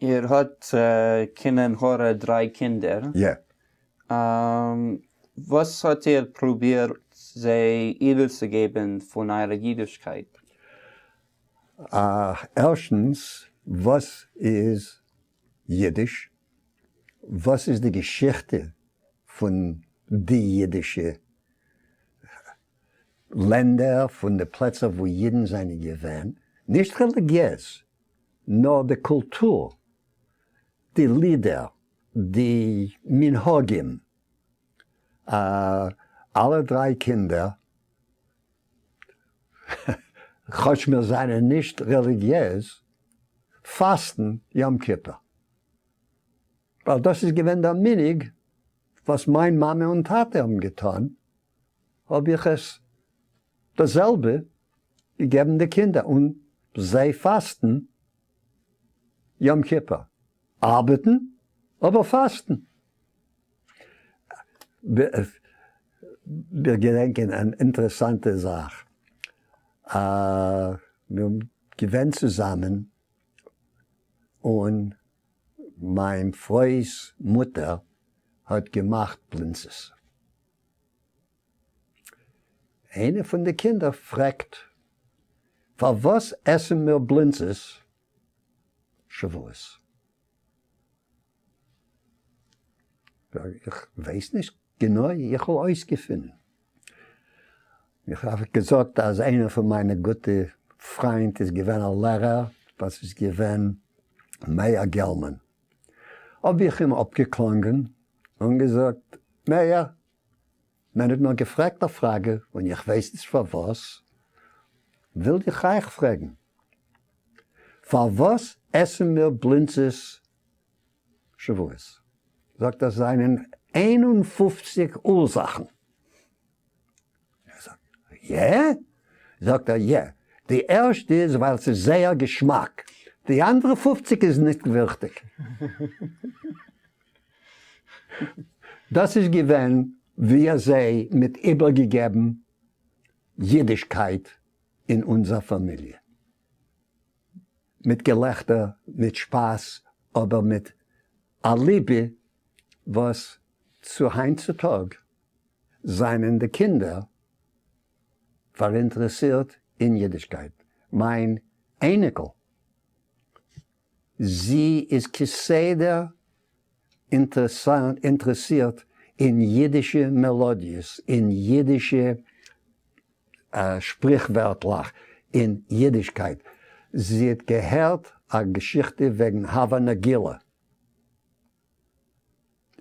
איר האט קיין עין הרע דריי קינדער. יע. וואס האט איר פרובירט זיי איבערצוגעבן פון אייער אידישקייט? ערשטנס, וואס איז אידיש? וואס איז די געשיכטע פון די אידישע לענדער, פון די פלעצער וואו אידן זענען געווען, נישט רעליגיעז, נאר די קולטור, די לידער, די מנהגים. אלע דריי קינדער, כאטש מיר זענען נישט רעליגיעז, פאסטן יום כיפור. ווייל דאס איז געווען דער מנהג וואס מיין מאמע און טאטע האבן געטון, האב איך עס דאס זעלבע געגעבן די קינדער, און זיי פאסטן יום כיפור, ארבעטן אבער פאסטן. מיר געדענקען אן אינטערעסאנטע זאך, מיר האבן געווען צוזאמען און מיין פרוי'ס מוטער האט געמאכט בלינצעס. איינע פון די קינדער פרעגט, פארוואס עסן מיר בלינצעס שבועות? איך ווייס נישט גענוי, איך וועל אויסגעפינען. איך האב געזאגט אז איינער פון מיינע גוטע פריינט איז געווען א לערער וואס איז געווען מאיר געלמאן. האב איך אים אפגעקלונגען און געזאגט, מאיר, מען האט מיר געפרעגט א פראגע און איך ווייס נישט פארוואס, וויל איך אייך פרעגן, פארוואס עסן מיר בלינצעס שבועות? זאגט ער, ס'זענען 51 אורזאכן. איך זאג, יע? זאגט ער, יע, די ערשטע איז ווייל ס'איז זייער געשמאק, די אנדערע 50 איז נישט וויכטיג. דאס איז געווען ווי אזוי מ'האט איבערגעגעבן אידישקייט אין אונזער פאמיליע. מיט געלעכטער, מיט שפאס, אבער מיט א ליבע וואס צו היינט צו טאג זענען די קינדער פאראינטערעסירט אין אידישקייט. מיין אייניקל, זי איז כסדר אינטערעסירט אין אידישע מעלאדיעס, אין אידישע שפריכווערטלעך, אין אידישקייט. זי האט געהערט א געשיכטע וועגן הבה נגילה.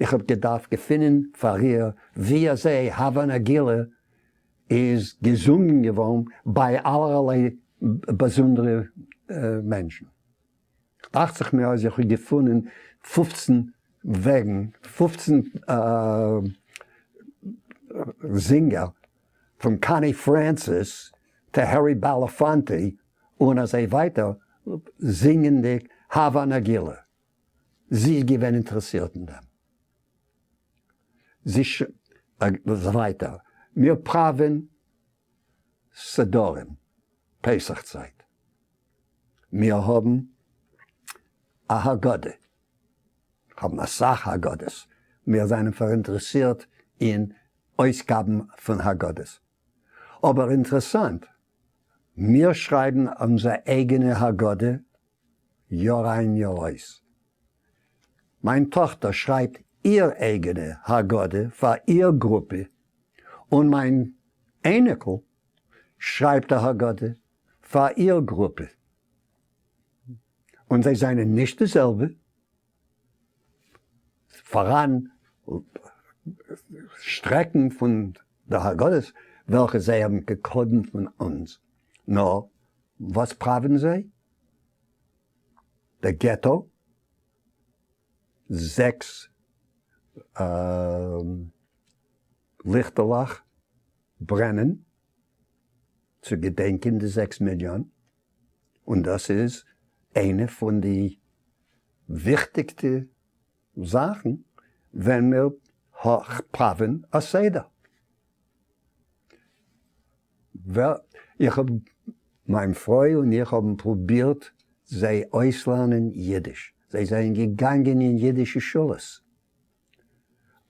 איך האב געדארפט געפינען פאר איר ווי אזוי הבה נגילה איז געזונגען געווארן ביי אלערליי באזונדערע מענטשן. דאכט זיך מיר אז איך האב געפונען 15 וועגן, 15 זינגער, פון קאני פרענסיס to הערי בעלאפאנטי און אזוי ווייטער, זינגענדיג הבה נגילה. זי איז געווען אינטערעסירט אין דעם. זי ש. ווייטער, מיר פראווען סדרים פסח צייט. מיר האבן א הגדה, האבן אסאך הגדות, מיר זענען פאראינטערעסירט אין אויסגאבן פון הגדות. אבער אינטערעסאנט, מיר שרייבן אונזער אייגענע הגדה יאר איין יאר אויס. מיין טאכטער שרייבט איר אייגענע הגדה פאר איר גרופע, און מיין אייניקל שרייבט א הגדה פאר איר גרופע. און זיי זענען נישט די זעלבע. פאראן שטרעקן פון די הגדות וועלכע זיי האבן געקליבן פון אונז, נאר וואס פראווען זיי? די געטא, זעקס ליכטעלעך ברענען צו געדענקען די 6 מיליאן, און דאס איז איינע פון די וויכטיגסטע זאכן ווען מיר פראווען א סדר. איך האב, מיין פרוי און איך האבן פרובירט זיי אויסלערנען אידיש. זיי זענען געגאנגען אין אידישע שולעס,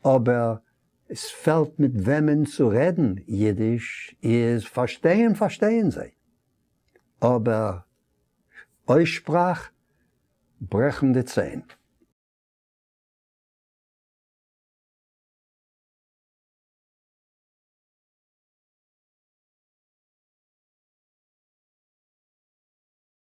אבער עס פעלט מיט וועמען צו רעדן אידיש, איז פארשטייען פארשטייען זיי, אבער אויסשפראך ברעכן די ציין.